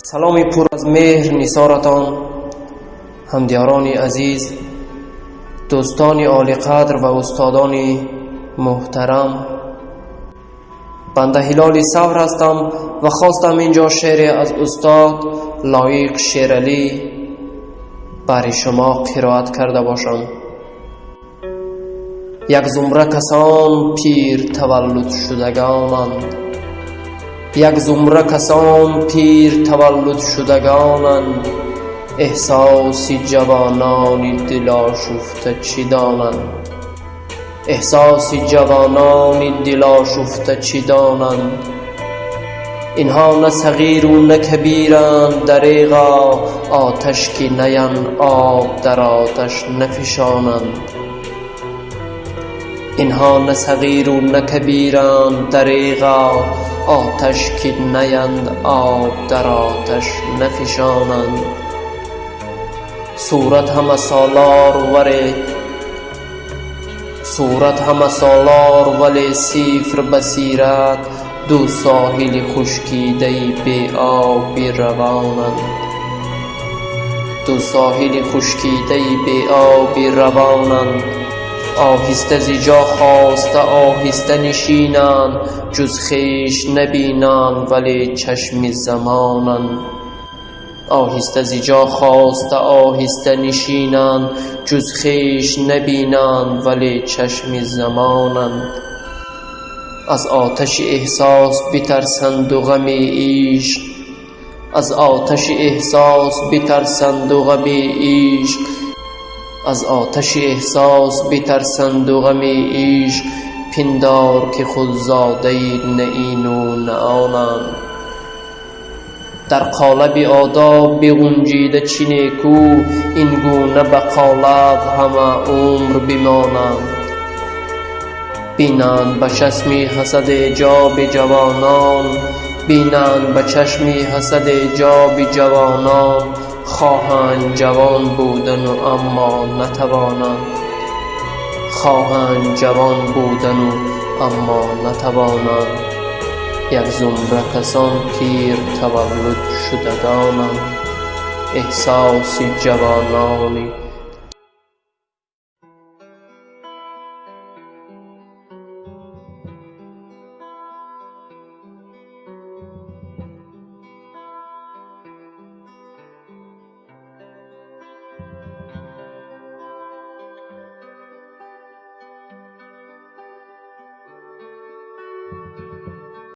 Саломи пур аз меҳр нисоратон, ҳамдиёрони азиз, дӯстони олиқадр ва устодони муҳтарам. Банда Ҳилоли Савр ҳастам ва хостам инҷо шеъре аз устод Лоиқ Шералӣ барои шумо қироат карда бошам. Як зумра касон пир таваллуд шудагонанд, як зумра касон пир таваллуд шудагонанд, эҳсоси ҷавонони дилошуфта чӣ донанд, эҳсоси ҷавонони дилошуфта чӣ донанд. Инҳо на сағиру на кабиранд, дареғо оташ ки наянд, об дар оташ нафишонанд. Инҳо на сағиру на кабиранд, дареғо оташ ки наянд, об дар оташ нафишонанд. Сурат ҳама солор вале, сурат ҳама солор вале сифр басират, ду соҳили хушкидаи беоби равонанд, ду соҳили хушкидаи беоби равонанд. Оҳиста зи ҷо хоста оҳиста нишинанд, ҷуз хеш набинанд вале чашми замонанд. Оҳиста зи ҷо хоста оҳиста нишинанд, ҷуз хеш набинанд вале чашми замонанд. Аз оташи эҳсос битарсанду ғами ишқ, аз оташи эҳсос битарсанду ғами ишқ, аз оташи эҳсос битарсанду ғами ишқ, пиндор ки худ зодаи на ину на онанд. Дар қолаби одоб биғунҷида чӣ некӯ, ин гуна ба қолаб ҳама умр бимонанд. Бинанд ба чашми ҳасад эҷоби ҷавонон, бинанд ба чашми ҳасад эҷоби ҷавонон, хоҳанд ҷавон будану аммо натавонанд, хоҳанд ҷавон будану аммо натавонанд. Як зумра касон пир таваллуд шудагонанд, эҳсоси ҷавонони